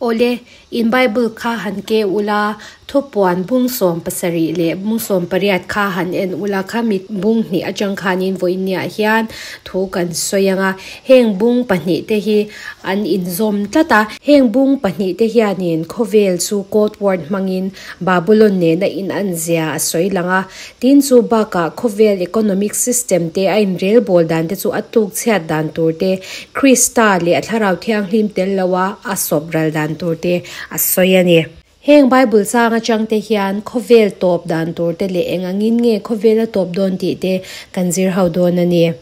Awle, in Bible kha han ke ula, Thupuan bung 17 leh bung 18 kha han en ula, khami bung hnih atang khanin vawiinniah hian thu kan sawi ang a. Heng bung pahnih te hi an inzawm tlat a. Heng bung pahnih te hianin khawvel chu code word hmangin Babulon nena inanzia a sawi lang a. Tin, chu bakah khawvel economic system te a inrelbawl dan te chu a tluk chhiat dan tur te, Krista leh a Thlarau Thianghlim tel loa a sawp ral dan tur te a sawi a ni. Heng Bible chang atang te hian khawvel tawp dan tur te leh eng angin nge khawvel a tawp dawn tih te kan zir ho dawn a ni.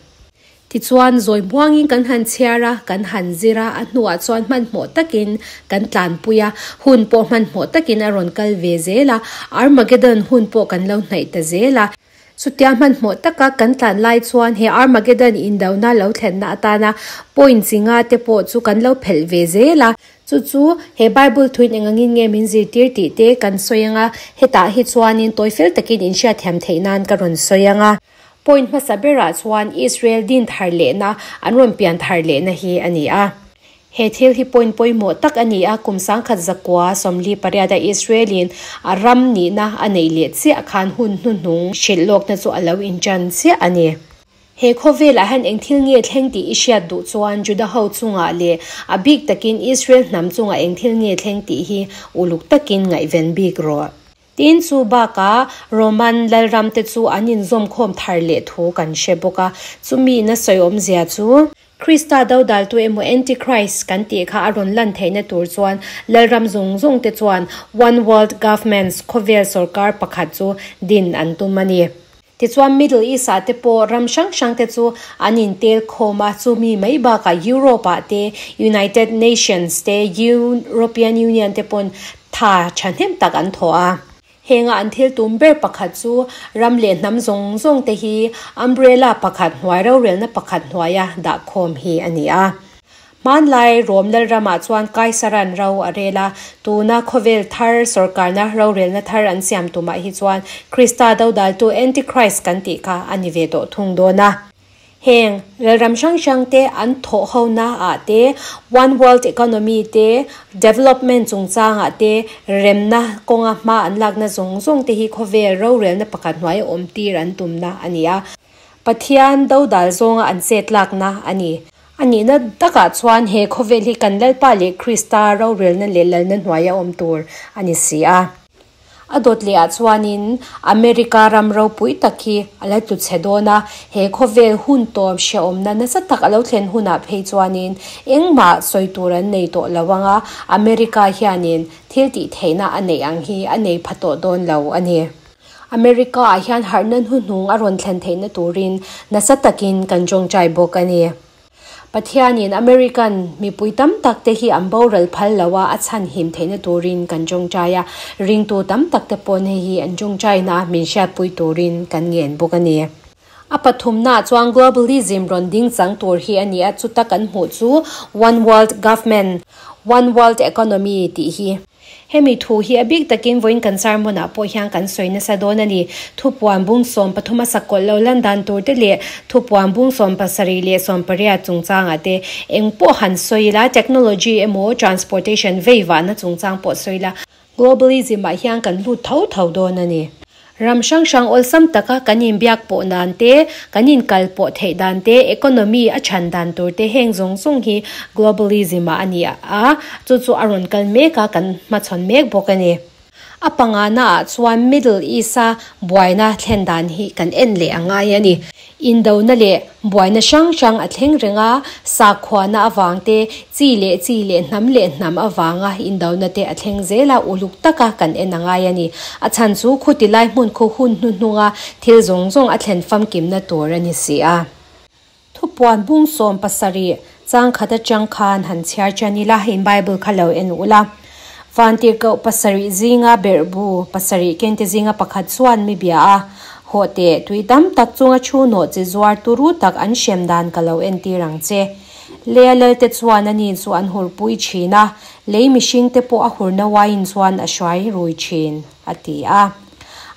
Tichuan, zawi muangin kan han chhiar a, kan han zir a, a hnuah chuan hmanhmawh takin kan tlanpui a, hun pawh hmanhmawh takin a rawn kal ve zel a, Armageddon hun pawh kan lo hnaih ta zel a. Chutia hmanhmawh taka kan tlan lai chuan he Armageddon indona lo thlenna atana point chi nga te pawh chu kan lo phelh ve zel a. Chu chu he Bible thuin engangin nge min zirtir tih te kan sawi ang a, hetah hi chuanin tawifel takin inhriatthiam theih nan ka rawn sawi ang a. Point hmasa berah chuan Israel din thar lehna, an rawn pian thar lehna hi a ni a. He thil hi point pawimawh tak a ni a, kum 1948 a Israel-in a ram nihna a neih leh chiah khan hun hnuhnung hrilh lawkna chu a lo inṭan chiah a ni. He khawvelah hian eng thil nge thleng tih i hriat duh chuan Juda ho chungah leh a bik takin Israel hnam chungah eng thil nge thleng tih hi uluk takin ngaihven bik rawh. Tin, chu bakah Roman lalramte chu an inzawmkhawm thar leh thu kan hre bawk a. Chumi na sawi awmzia chu, Krista dodaltu emaw Antichrist kan tih kha a rawn lan theihna tur chuan lalram zawng zawngte chuan One World Governments, khawvel sawrkar pakhat chu din an tum a ni. Tichuan Middle East-ah te pawh ram hrang hrangte chu an intel khawm a, chumi mai bakah Europe-ah te, United Nations te, European Union te pawn tha thahnem tak an thawh a. Henga an thil tum ber pakhat chu ram leh hnam zawng zawng te hi umbrella pakhat hnuai rorelna pakhat hnuaia dah khawm hi a ni a. Hmanlai Rom lalramah chuan Kaisaran ro a rel a, tuna khawvel thar sawrkarna rorelna thar an siam tumah hi chuan Krista dodaltu Antichrist kan tih kha a ni ve tawh thung dawn a. Heng lalram hrang hrangte an thawh hona ah te, One World Economy te, development chungchangah te, remna kawnga hma an lakna zawng zawng te hi khawvel rorelna pakhat hnuaia awm tir an tumna a ni a. Pathian dodal zawnga an chet lakna a ni. A nihna takah chuan he khawvel hi kan Lalpa leh Krista rorelna leh lalna hnuaia awm tur a ni si a. A dawt lehah chuanin America ram ropui tak hi a la tlu chhe dawn a, he khawvel hun tawp hrehawmna nasa tak a lo thlen hunah phei chuanin engmah sawi tur an nei tawh lo ang a, America hianin thil tih theihna a neih ang hi a nei pha tawh dawn lo a ni. America ah hian harhna hnuhnung a rawn thlen theihna turin nasa takin kan tawngtai bawk a ni. Pathianin American mipui tam tak te hi an boral phal lo a, a chhan him theihna turin kan tawngtai a, ringtu tam tak te pawn hei hi an tawngtaina min hriatpui turin kan ngen bawk a ni. A pathumna ah chuan globalism rawn ding chang tur hi a ni a, chuta kan hmuh chu One World Government, One World Economy tih hi. Hemi thu hi a bik takin vawiin kan sermon-ah pawh hian kan sawi nasa dawn a ni. Thupuan bung 13 a sakawlh lo lan dan tur te leh thupuan bung 17 leh 18 chungchangah te eng pawh han sawi ila, technology emaw transportation veivahna chungchang pawh sawi ila, Globalism-ah hian kan lut tho tho dawn a ni. Ram hrang hrang awlsam taka kan inbiak pawh dan te, kan inkal pawh theih dan te, economy a chhan dan tur te heng zawng zawng hi globalism-ah a ni a, chu chu a rawn kal mek a, kan hmachhawn mek bawk a ni. A pangana ah chuan Middle East-a buaina thlen dan hi kan en leh a ngai a ni. Indona leh buaina hrang hrang a thleng reng a, sakhuana avang te, chi leh chi leh hnam leh hnam avanga indona te a thleng zel a, uluk taka kan en a ngai a ni. A chhan chu khuti lai hmun khu hun hnuhnunga thil zawng zawng a thlen famkimna tur a ni si a. Thupuan bung 17 chang khat atang khan han chhiar ṭan ila, in Bible kha lo en ula. Vantirhkoh pasarih zinga berhbu pasarih kente zinga pakhat chuan mi bia a, Hawh teh, tui tam tak chunga thu nawh chi zuar turu tak an hrem dan ka lo entir ang che. Lea Lalte chuan ani chu an hurpui thin a, lei mihringte pawh a hurna wine chuan a hruai rui thin, a ti a.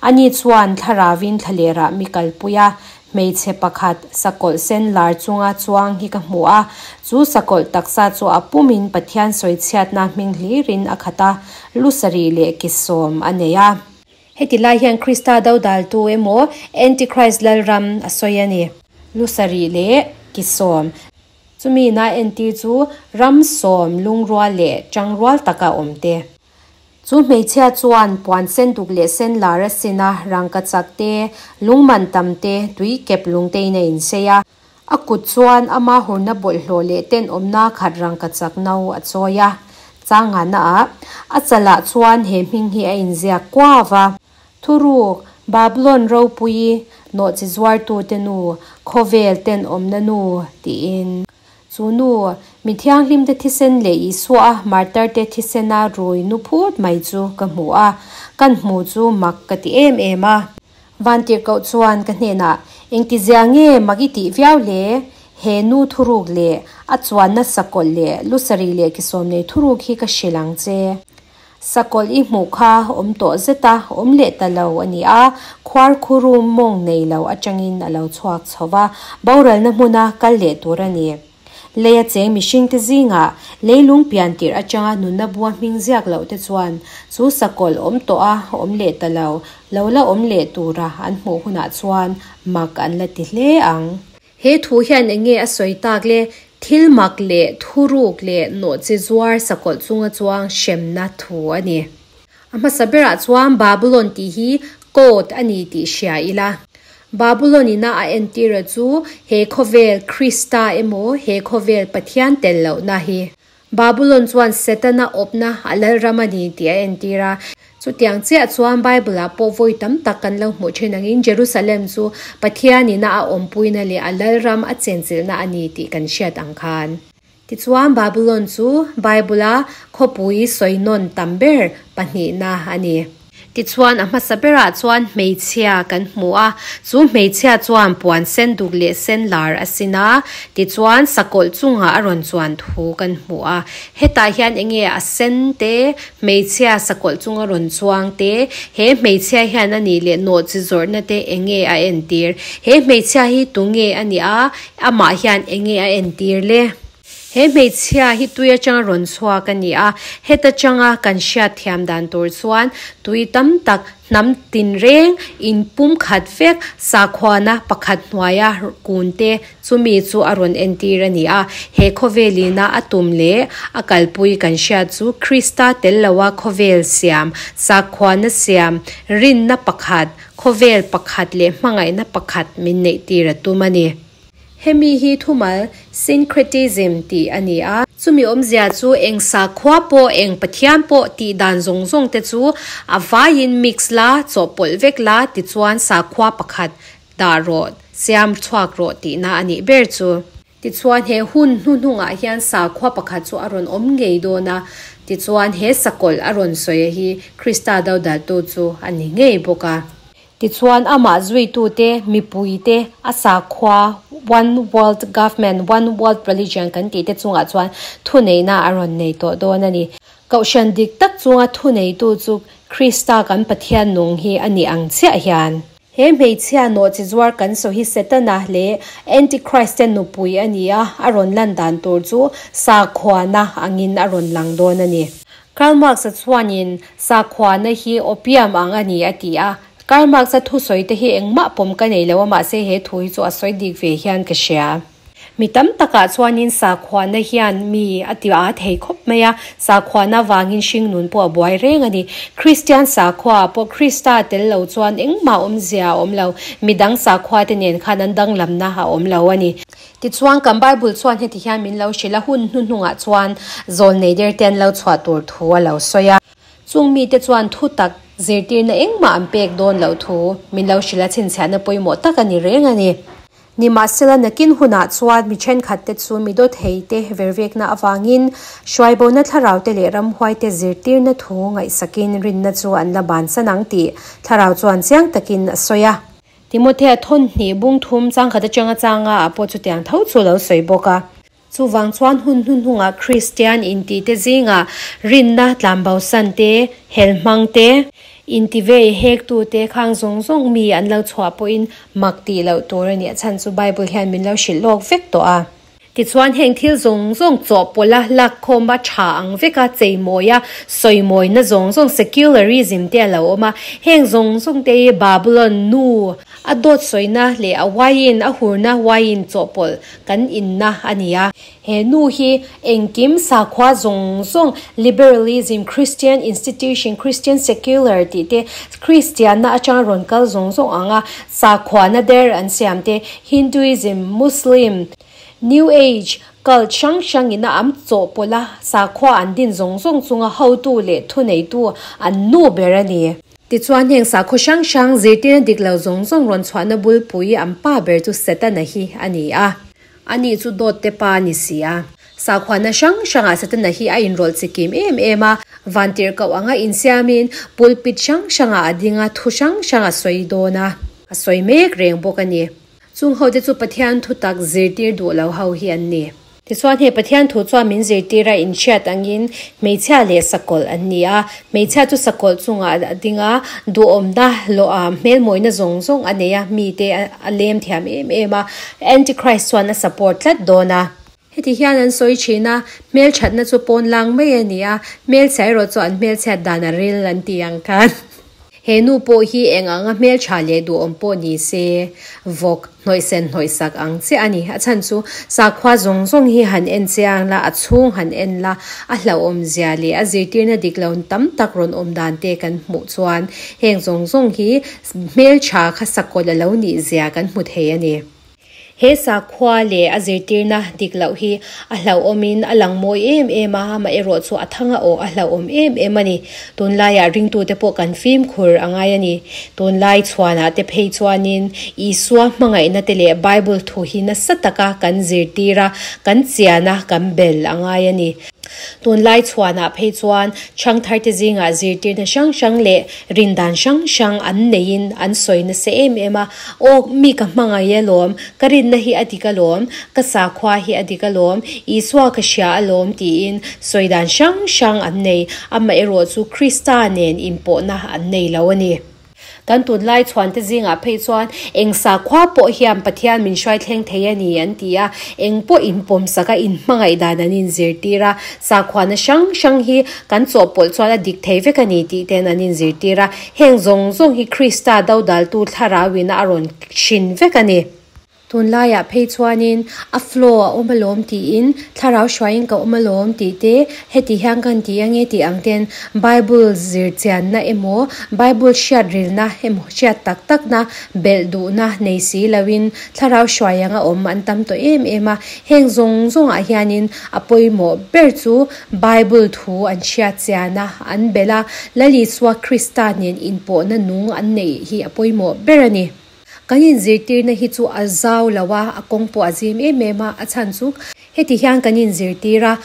Ani chuan thlaravin thlalerah mi kalpui a, Hmeichhe pakhat sakawlh sen lar chunga chuang hi ka hmu a, chu sakawlh taksa chu a pumin Pathian sawichhiatna hming hlirin a khat a, lu sarih leh ki sawm a nei a. Heti lai hian Krista dodaltu emaw Antichrist lalram a sawi a ni. Lu sarih leh ki sawm. Chumi na entir chu ram sawm lungrual leh tangrual taka awm te. Chu hmeichhia chuan puan sen duk leh sen lar a sin a, rangkachak te, lung man tam te, tui kep lung te in a insei a. A kut chuan ama hurna bawlhhlawh leh tenawmna khat rangkachak no a chawi a. Changana ah a chalah chuan he hming hi a inziak kuau a. Thuruk, Babylon ropui, nawhchi zuartute nu, khawvel tenawmna nu tiin. Chu nu, mi thianghlimte thisen leh Isua martarte thisena rui nu phut mai chu ka hmu a, kan hmu chu mak ka ti em em a. Vantirhkoh chuan ka hnenah, Engtizia nge mak i tih viau le? He nu thuruk leh a chuanna sakawlh leh lu sarih leh ki sawm nei thuruk hi ka hrilh ang che. Sakawlh i hmuh kha awm tawh zet a, awm leh ta lo a ni a, khuarkhurum mawng nei lo atangin a lo chhuak chho va, boralna hmuna kal leh tur a ni. Leia cheng mihringte zingah leilung pian tirh atanga nunna bua hming ziak loh te chuan chu sakawlh awm tawh a, awm leh ta lo, lo la awm leh tura an hmuh hunah chuan mak an la ti hle ang. He thu hian eng nge a sawi tak le? Thil mak leh thuruk leh nawhchi zuar sakawlh chunga chuang hremna thu a ni. A hmasa berah chuan Babulon tih hi code a ni tih hria ila. Babulon ina a entira chu he khawvel Krista emaw he khawvel Pathian tel lohna hi. Babulon chuan Setana awpna a lalram a ni tih a entir a. Chutiang chiah chuan Bible-ah pawh vawi tam tak kan lo hmuh thin angin Jerusalem chu Pathian ina a awmpuina leh a lalram a chenchilhna a ni tih kan hriat ang khan. Tichuan Babulon chu Bible-a khawpui sawi nawn tam ber pahnihna a ni. Tichuan a hmasa berah chuan hmeichhia kan hmu a, chu hmeichhia chuan puan sen duk leh sen lar a sin a, tichuan sakawlh chungah a rawn chuan thu kan hmu a. Hetah hian eng nge a sen te, hmeichhia sakawlh chunga rawn chuang te, he hmeichhia hian a nih leh nawhchi zawrhna te eng nge a entir? He hmeichhia hi tu nge a nih a, amah hian eng nge a entir le? He hmeichhia hi tui atanga rawn chhuak a ni a, heta tanga kan hriat thiam dan tur chuan tui tam tak hnam tinreng in pum khat vek sakhuana pakhat hnuaia kun te chumi chu a rawn entir a ni a. He khawvelina a tum leh a kalpui kan hriat chu Krista tel loa khawvel siam, sakhuana siam, rinna pakhat, khawvel pakhat leh hmangaihna pakhat min neih tir a tum a ni. Hemi hi thumal syncretism tih a ni a. Chumi awmzia chu eng sakhua pawh, eng Pathian pawh tih dan zawng zawng te chu a vaiin mix la, chawhpawlh vek la tichuan sakhua pakhat dah rawh, siam chhuak rawh tihna a nih ber chu. Tichuan he hun hnuhnungah hian sakhua pakhat chu a rawn awm ngei dawn a, tichuan he sakawlh a rawn sawi hi Krista dodaltu chu a ni ngei bawk a. Tichuan amah zuitute, mipuite, a sakhua, one world government, one world religion kan tih te chungah chuan thuneihna a rawn nei tawh dawn a ni. Kohhran dik tak chunga thuneitu chu Krista kan Pathian nung hi a ni ang chiah hian. He hmeichhia nawhchi zuar kan sawi hi Setana leh Antichrist te nupui a ni a, a rawn lan dan tur chu sakhuana angin a rawn lang dawn a ni. Karl Marx-a chuanin sakhuana hi opium ang a ni a ti a. Karl Marx-a thusawi te hi engmah pawm ka nei lo a, mahse he thu hi chu a sawi dik ve hian ka hria. Mi tam takah chuanin sakhuana hian mi a ti a thei khawp mai a, sakhuana vangin hringnun pawh a buai reng a ni. Kristian sakhua pawh Krista tel lo chuan engmah awmzia a awm lo, midang sakhua te nen khan an danglamna a awm lo a ni. Tichuan, kan Bible chuan heti hian min lo hrilh a, hun hnuhnungah chuan zawlnei der te an lo chhuah tur thu a lo sawi a. Chung mite chuan thu tak zirtirna engmah an pek dawn loh thu min lo hrilh a, chhinchhiahna pawimawh tak a ni reng a ni. Nimahsela, nakin hunah chuan mi thenkhat te chu mi dawthei te vervekna avangin hruaibona thlarau te leh ramhuai te zirtirna thu ngaihsakin rinna chu an la bansan ang tih thlarau chuan chiang takin a sawi a. Timothea thawn hnih bung thum changkhat atanga changa ah pawh chutiang tho chu lo sawi bawk a. Chuvang chuan hun hnuhnungah Kristian intihte zingah rinna tlanbosan te, helhmang te, Intivei hektute khang zawng zawng mi an lo chhuah pawhin mak tih loh tur a nih a chhan chu Bible hian min lo hrilh lawk vek tawh a. Tichuan heng thil zawng zawng chawhpawlh a, lakkhawm a, tha ang vek a, cheimawi a, sawimawina zawng zawng secularism te a lo awm a, heng zawng zawng te hi Babylon nu a dawt sawina leh a wine a hurna wine chawhpawlh kan inna a ni a. He nu hi engkim sakhua zawng zawng liberalism, Christian institution, Christian secular tih te, Kristianna atanga rawn kal zawng zawng ang a sakhuana der an siam te, Hinduism, Muslim, New Age, cult hrang hrang ina an chawhpawlh a sakhua an din zawng zawng chunga hotu leh thuneitu an nu ber a ni. Tichuan heng sakhaw hrang hrang zirtirna dik lo zawng zawng rawn chhuahna bulpui an pa ber chu Setana hi a ni a. Ani chu dawt te pa a ni si a. Sakhuana hrang hrangah Setana hi a inrawlh chikim em em a, vantirhkoh anga insiamin pulpit hrang hrangah a ding a, thu hrang hrang a sawi dawn a, a sawi mek reng bawk a ni. Chung hote chu Pathian thutak zirtir duh lo ho hi an ni. Tichuan hei Pathian thu chuan min zirtir a inhriat angin hmeichhia leh sakawlh an ni a, hmeichhia chu sakawlh chungah a ding a, duhawmna lawh a hmelmawina zawng zawng a nei a, mite a lem thiam em em a, Antichrist chuan a support tlat dawn a. Heti hian an sawi thin a, hmelthatna chu pawn lang mai a ni a, hmelchhia erawh chu an hmelchhiat dan a ril an ti ang khan. He nu pawh hi eng anga hmeltha leh duhawm pawh ni se, vawk hnawihsen hnawihsak ang chiah a ni. A chhan chu sakhua zawng zawng hi han en chiang la, a chhung han en la, a hlauhawm zia leh a zirtirna dik lo tam tak rawn awm dan te kan hmuh chuan heng zawng zawng hi hmeltha kha sakawlh a lo nih zia kan hmu thei a ni. He sakhua leh a zirtirna dik loh hi a hlauhawmin a lang mawi em em a, amaherawh chu a thanga awh a hlauhawm em em a ni. Tunlaiah ringtute pawh kan fimkhur a ngai a ni. Tunlai chhuanah te phei chuanin Isua hmangaihna te leh Bible thu hi nasa taka kan zirtir a, kan chian a, kan bel a ngai a ni. Tunlai chhuanah phei chuan chhangtharte zingah zirtirna hrang hrang leh rindan hrang hrang an neiin an sawi nasa em em a, Aw, mi ka hmangaih alawm, ka rinna hi a dik alawm, ka sakhua hi a dik alawm, Isua ka hria alawm tiin sawi dan hrang hrang an nei, amaherawh chu Krista nen inpawhna an nei lo a ni. Kan tunlai chhuante zingah phei chuan eng sakhua pawh hian Pathian min hruai thleng thei a ni an ti a, eng pawh inpawmsak a inhmangaih dan an inzirtir a, sakhuana hrang hrang hi kan chawhpawlh chuan a dik thei vek a ni tih ten an inzirtir a, heng zawng zawng hi Krista dodaltu thlarauin a rawn hrin vek a ni. Tunlaiah phei chuanin a flow a awm alawm tiin, thlarau hruaiin ka awm alawm tih te, heti hian kan ti ange tih ang ten Bible zir chianna emaw, Bible hriat rilna emaw hriat tak takna belh duhna nei si loin thlarau hruai anga awm an tam tawh em em a. Heng zawng zawngah hianin a pawimawh ber chu Bible thu an hriat chiana an belh a, Lal Isua Krista nen inpawhna nung an neih hi a pawimawh ber a ni. Kan inzirtirna hi chu a zau lo a, a kawng pawh a zim em em a, a chhan chu heti hian kan inzirtir a,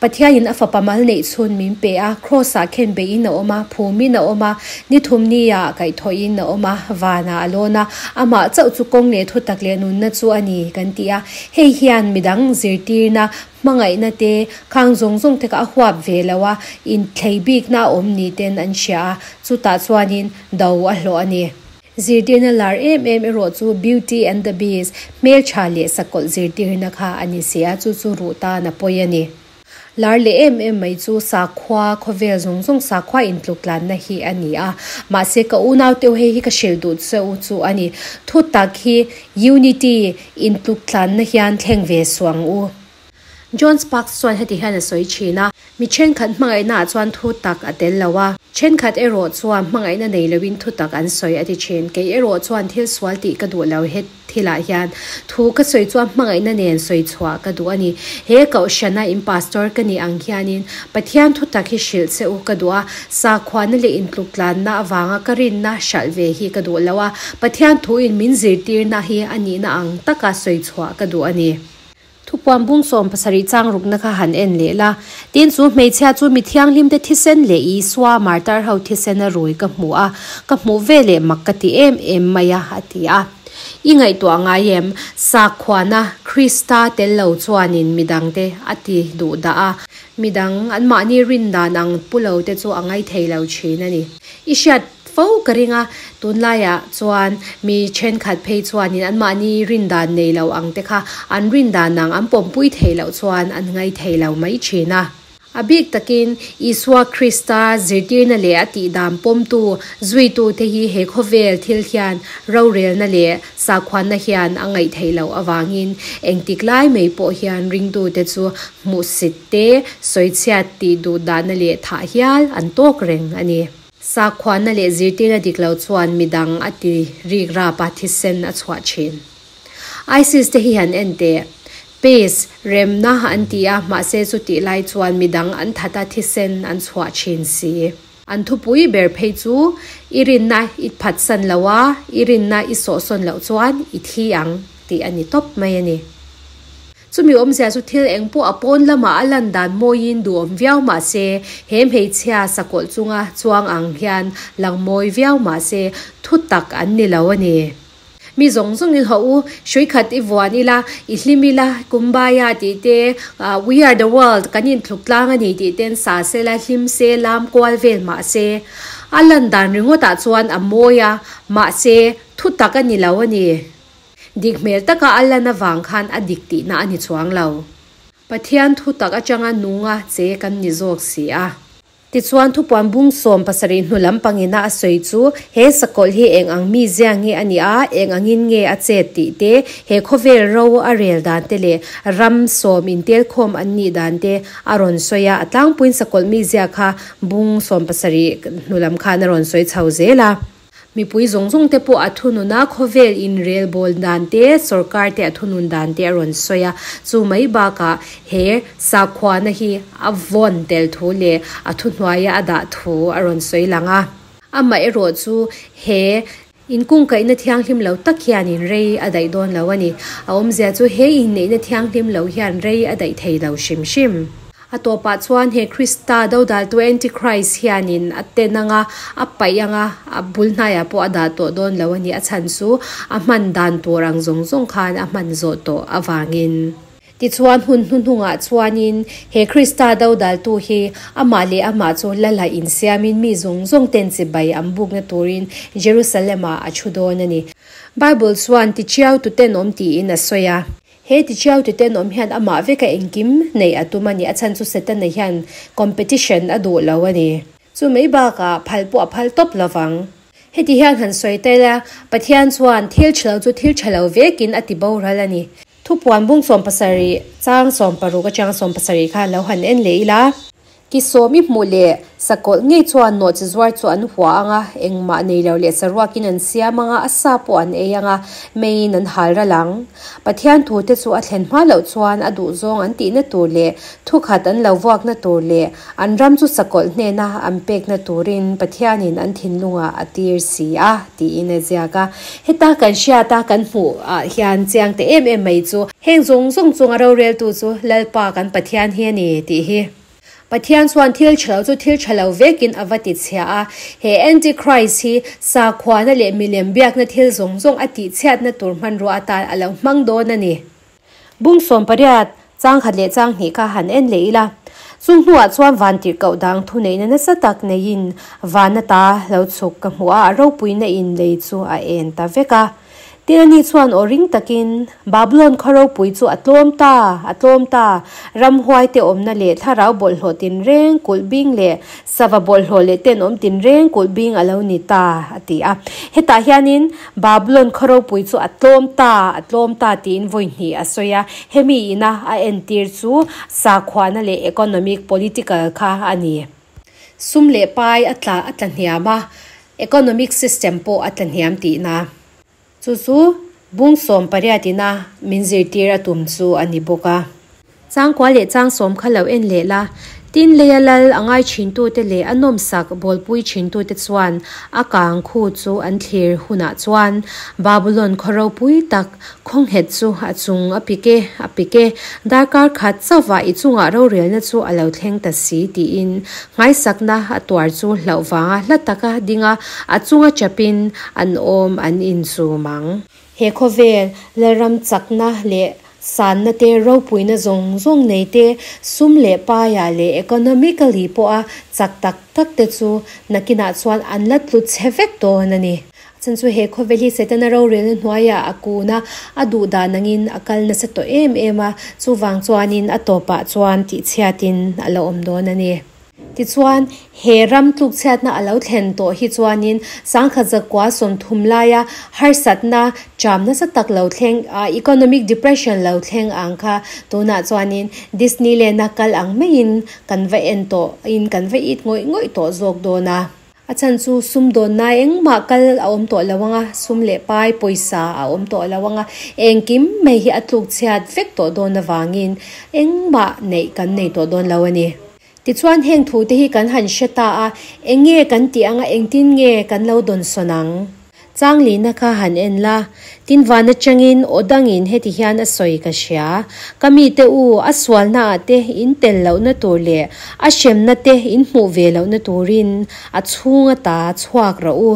Pathianin a fapa mal neih chhun min pe a, Kraws-ah khen beihin a awm a, phumin a awm a, ni thumnia kaihthawhin a awm a, vanah a lawn a, amah chauh chu kawng leh thutak leh nunna chu a ni kan ti a, hei hian midang zirtirna hmangaihna te khang zawng zawng te kha a huap ve lo a, inthlei bikna a awm ni ten an hria a, chutah chuanin do a hlawh a ni. Zirtirna lar em em erawh chu Beauty and the Beast, hmeltha leh sakawlh zirtirna kha a ni si a, chu chu ruh tan a pawi a ni. Lar leh em em mai chu sakhua, khawvel zawng zawng sakhua intluktlanna hi a ni a, mahse ka unau teuh hei hi ka hrilh duh che u chu a ni. Thutak hi unity, intluktlanna hian thleng ve suh ang u. John Sparks chuan heti hian a sawi thin a, Mi thenkhat hmangaihnaah chuan thu tak a tel lo a, thenkhat erawh chuan hmangaihna nei loin thu tak an sawi a ti thin. Kei erawh chuan thil sual tih ka duh lo he thilah hian thu ka sawi chuan hmangaihna nen sawi chhuah ka duh a ni. He kohhrana in pastor ka nih ang hianin Pathian thu tak hi hrilh che u ka duh a, sakhuana leh intluktlanna avanga ka rinna hralh ve hi ka duh lo a, Pathian thuin min zirtirna hi a nihna ang taka sawi chhuah ka duh a ni. Thupuan bung 70 chang rukna kha han en leh la. Tin, chu hmeichhia chu mi thianghlimte thisen leh Isua martar ho thisen a rui ka hmu a, ka hmuh ve leh mak ka ti em em mai a, a ti a. I ngaihtuah ngai em? Sakhuana Krista tel lo chuanin midangte a ti duh dah a, midang anmahni rin dan ang pu lo te chu a ngaithei lo thin a ni. I hriat. fo ka ring a, tunlaiah chuan mi thenkhat phei chuanin anmahni rindan nei lo ang te kha an rindan ang an pawmpui theih loh chuan an ngai thei lo mai thin a. A bik takin Isua Krista zirtirna leh a tihdan pawmtu zuitute hi he khawvel thil hian rorelna leh sakhuanna hian a ngaih theih loh avangin engtik lai mai pawh hian ringtute chu hmuhsit te, sawichhiat tih duh dahna leh thah hial an tawk reng a ni. Sakhuanna leh zirtirna dik lo chuan midang a ti rik rap a, thisen a chhuah thin. ISIS te hi han en teh. Peace, remna an ti a, mahse chutih lai chuan midang an that a, thisen an chhuah thin si. An thupui ber phei chu i rinna i phatsan lo a, i rinna i sawhsawn loh chuan i thi ang tih a ni tawp mai a ni. Chumi awmzia chu thil eng pawh a pawn lamah a lan dan mawiin duhawm viau mah se, he hmeichhia sakawlh chunga chuang ang hian lang mawi viau mah se thu tak an ni lo a ni. Mi zawng zawngin haw u, hrui khat i vuan ila, i hlim ila, Kumbaya tih te, We are the world, kan inthluk tlang a ni tih ten sa se la, hlim se, lam kual vel mah se. A lan dan ringawtah chuan a mawi a, mahse, thu tak a ni lo a ni. Dik hmel taka a lan avang khan a dik tihna a ni chuang lo. Pathian thu tak atanga nunga che kan ni zawk si a. Tichuan, thupuan bung 70 hnu lam pangina a sawi chu, he sakawlh hi eng ang mi zia nge a nih a, eng angin nge a chet tih te, he khawvel ro a rel dan te leh ram sawm intelkhawm an nih dan te a rawn sawi a. A tlangpuiin sakawlh mi zia kha bung 70 hnu lam khan a rawn sawi chho zel a. Mipui zawng zawng te pawh a thunun a, khawvel inrelbawl dan te, sorkar te a thunun dan te a rawn sawi a. Chu mai bakah he sakhuana hi a vawn tel thu leh a thuhnuaia a dah thu a rawn sawi lang a. Amaherawh chu he inkungkaihna thianghlim lo tak hianin rei a daih dawn lo a ni. A awmzia chu he inneihna thianghlim lo hian rei a daih thei lo hrim hrim. A tawpah chuan he Krista dodaltu Antichrist hianin a ten anga, a paih anga, a bul hnaiah pawh a dah tawh dawn lo a ni. A chhan chu a hman dan tur ang zawng zawng khan a hman zawh tawh avangin. Tichuan hun hnuhnungah chuanin he Krista dodaltu hi amah leh amah chu lala insiamin mi zawng zawng ten chibai an bukna turin Jerusalem-ah a thu dawn a ni. Bible chuan tichiau tutenawm tiin a sawi a. He tichiau ti tenawm hian amah veka engkim neih a tum a ni. A chhan chu Setana hian competition a duh lo a ni. Chu mai bakah phal pawh a phal tawp lo vang. Heti hian han sawi ta ila, Pathian chuan thil tha lo chu thil tha lo vekin a ti boral a ni. Thupuan bung 70 chang 60 atang 70 kha lo han en leh ila. Ki sawmi hmuh leh sakawlh ngei chuan nawhchi zuar chu an hua ang a, engmah nei lo leh saruakin an siam ang a, a sa pawh an ei ang a, meiin an hal ral ang. Pathian thute chu a thlen hma loh chuan a duhzawng an tihna tur leh thukhat an lo vuakna tur leh an ram chu sakawlh hnena an pekna turin Pathianin an thinlungah a tir si a, tiin a ziak a. Heta kan hriat a kan hmuh ah hian chiang te em em mai chu heng zawng zawng chunga roreltu chu Lalpa kan Pathian hi a ni tih hi. Pathian chuan thil tha lo chu thil tha lo vekin a va ti chhia a. He Antichrist hi sakhuana leh milem biakna thil zawng zawng a tihchhiatna tur hmanrua atan a lo hmang dawn a ni. Bung 80, chang khat leh chang hnih kha han en leh ila. Chung hnuah chuan van tirhkoh dang thuneihna nasa tak neiin van ata lo chhuk ka hmuh a, a ropuina in lei chu a en ta vek a. Tin ani chuan aw ring takin, Babylon khaw ropui chu a tlawm ta, a tlawm ta, ramhuai te awmna leh thlarau bawlhhlawh tinreng kulh bing leh sava bawlhhlawh leh tenawm tinreng kulh bing a lo ni ta, a ti a. Hetah hianin Babylon khaw ropui chu a tlawm ta, a tlawm ta tiin vawi hnih a sawi a. Hemi ina a entir chu sakhuana leh economic, political kha a ni. Sum leh pai a tla a tla hniam a, economic system pawh a tla hniam tihna. Chu chu bung 80 ina min zirtir a tum chu a ni bawk a. Changkua leh chang sawm kha lo en leh la, tin leia lal a ngai thintute leh a nawmsak bawlpui thintute chuan a kang khu chu an thlir hunah chuan Babylon khaw ropui tak Khawnghet chu a chung a pik e, a pik e, darkar khat chauhvah i chungah rorelna chu a lo thleng ta si tiin nghaisakna a tuar chu hlauh vanga hla taka ding a, a chunga chapin an awm an inchum ang. He khawvel Lalram chakna leh Sanna te, ropuina zawng zawng nei te, sum leh paiah leh economically pawha chak tak tak te chu nakinah chuan an la tlu chhe vek dawn a ni. A chhan chu he khawvel hi Setana rorelna hnuaiah a kun a, a duh dan angin a kal nasa tawh em em a, chuvang chuanin a tawpah chuan tihchhiatin a la awm dawn a ni. Tichuan, he ram tlukchhiatna a lo thlen tawh hi chuanin sangkhat zakua 30 laia harsatna cham nasa tak lo thleng, economic depression lo thleng ang kha tunah chuanin Disneyland-a kal ang maiin kan va en tawh in kan va it ngawih ngawih tawh zawk dawn a. A chhan chu sumdawnna engmah kal a awm tawh lo ang a, sum leh pai pawisa a awm tawh lo ang a, engkim mai hi a tlukchhiat vek tawh dawn avangin engmah neih kan nei tawh dawn lo a ni. Tichuan heng thute hi kan han hre ta a, eng nge kan tih anga engtin nge kan lo dawnsawn ang? Changlina kha han en la, tin van atangin aw dangin heti hian a sawi ka hria, Ka mite u, a sualnaah te in tel lohna tur leh a hremna te in hmuh ve lohna turin a chhung ata chhuak rawh u.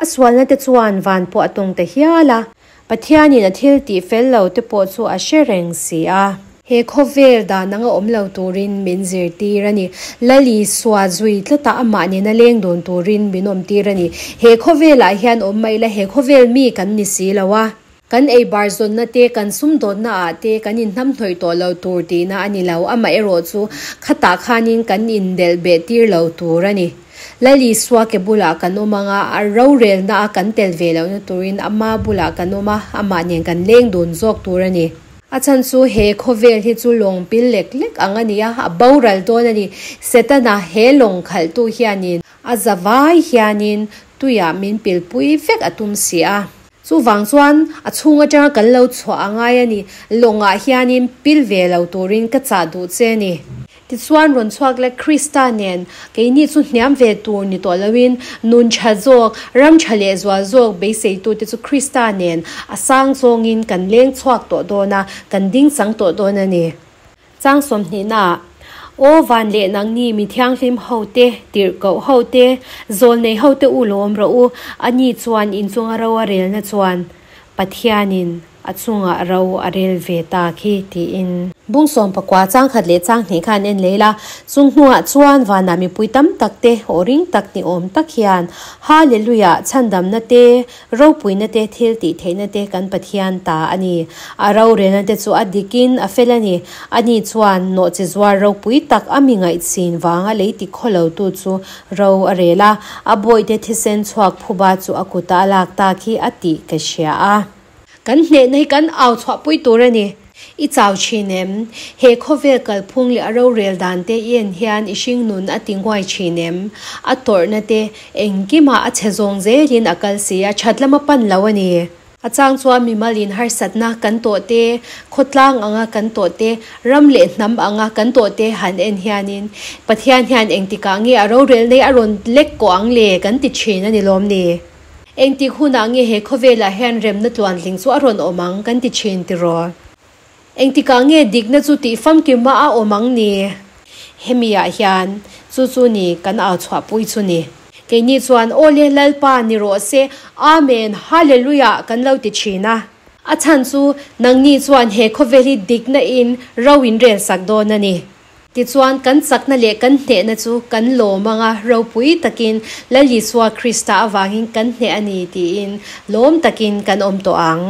A sualna te chuan van pawh a tawng ta hial a. Pathianin a thil tih fel lo te pawh chu a hre reng si a. He khawvel dan anga awm lo turin min zirtir a ni. Lal Isua zui tlata amah nena leng dun turin min awmtir a ni. He khawvelah hian awm mai ila he khawvel mi kan ni si lo a. Kan ei bar zawnna te, kan sumdawnna ah te kan inhnamhnawih tawh lo tur tihna a ni lo. Amaherawh chu khatah khanin kan indelh beh tir lo tur a ni. Lal Isua ke bulah kan awm ang a, a rorelna a kan tel ve lohna turin ama bulah kan awm a, amah nen kan leng dun zawk tur a ni. A chhan chu he khawvel hi chu lawng pil lek lek ang a ni a, a boral dawn a ni. Setana he lawng khalhtu hianin a za vai hianin tuiah min pilpui vek a tum si a. Chuvang chuan a chhung atanga kan lo chhuah a ngai a ni. Lawngah hianin pil ve lo turin ka chah duh che a ni. Tichuan rawn chhuak leh Krista nen keini chu hniam ve tur ni tawh loin nun tha zawk, ram tha leh zual zawk beiseitute chu Krista nen a sang zawngin kan leng chhuak tawh dawn a, kan ding chang tawh dawn a ni. Chang sawmhnihnaah, Aw van leh nangni mi thianghlim hote, tirhkoh hote, zawlnei hote u lawm rawh u, ani chuan inchunga ro a relna chuan Pathianin A chungah ro a rel ve ta khi tiin. Bung 19 changkhat leh changhnih kha an en leh ila, chung hnuah chuan vanah mipui tam tak te aw ring tak ni awm tak hian Hallelujah, chhandamna te, ropuina te, thil tih theihna te kan Pathian ta a ni. A rorelna te chu a dikin a fel a ni. Ani chuan nawhchi zuar ropui tak a mi ngaihchin vanga lei ti khawlo tu chu ro a rel a, a bawihte thisen chhuak phuba chu a kutah a lak ta khi a tih ka hria a. Kan hnehna hi kan au chhuahpui tur a ni. I chau thin em? He khawvel kalphung leh a rorel dan te i en hian i hringnun a ti nguai thin em? A tawrhna te engkimah a chhe zawng zelin a kal si a, that lam a pan lo a ni. A chang chuan mimalin harsatna kan tawh te, khawtlang anga kan tawh te, ram leh hnam anga kan tawh te han en hianin Pathian hian engtikah nge a rorel nei a rawn lek kawh ang le kan ti thin a ni lawm ni? Engtik hunah nge he khawvelah hian remna tluantling chu a rawn awm ang kan ti thin tiraw? Engtikah nge dikna chu tih famkima a awm ang ni? Hemiah hian chu chu ni kan au chhuahpui chu ni. Keini chuan Aw le Lalpa ni rawh se, Amen, Hallelujah kan lo ti thin a. A chhan chu nangni chuan he khawvel hi dikna in ro in rel sak dawn a ni. Tichuan, kan chakna leh kan hnehna chu kan lawm anga ropui takin Lal Isua Krista avangin kan hneh a ni tiin lawm takin kan awm tawh ang.